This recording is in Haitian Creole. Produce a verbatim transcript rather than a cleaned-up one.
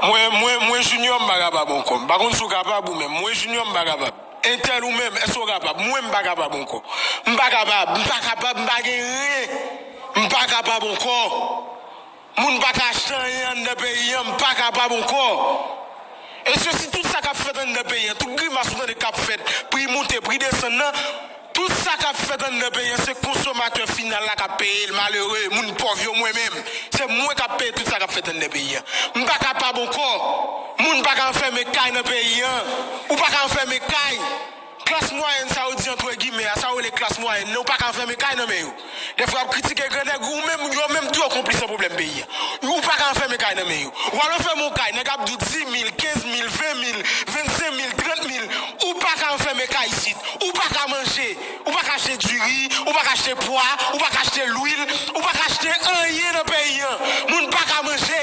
Mwen, mwen, mwen Junior, m pa kapab ankò. M pa konn si w kapab ou menm. Mwen Junior, m pa kapab. Entèl ou menm, èske w kapab? Mwen, m pa kapab ankò. M pa kapab, m pa kapab, m pa gen ren. M pa kapab ankò. Moun pa ka achte anyen anndan peyi an, m pa kapab ankò. E se si tout sa k ap fèt anndan peyi an, tout grimas ou tande k ap fèt, pri moute, pri desann nan, tout sa k ap fèt anndan peyi an, se konsomatè final la k ap peye l, malere, moun pòv yo, mwen menm. Se mwen k ap peye tout sa k ap fèt anndan peyi an. M pa kapab ankò. Moun pa ka anfèmen kay nan peyi an. Ou pa ka anfèmen kay. Klas mwayèn sa yo di antre gimè a, sa yo rele klas mwayèn nan, ou pa ka anfèmen kay nan men yo. Dèfwa y ap kritike grandèg, ou menm, yo menm tou yo konplis nan pwoblèm peyi a. Ou pa ka anfèmen kay nan men yo. W al anfèmen yon kay, nèg ap di w dis mil, kenz mil, ven mil, vennsenk mil, trant mil. Ou pa ka anfèmen kay isit. Ou pa ka manje. Ou pa ka achte diri, ou pa ka achte pwa, ou pa ka achte lwil, ou pa ka achte anyen nan peyi an. Moun pa ka manje.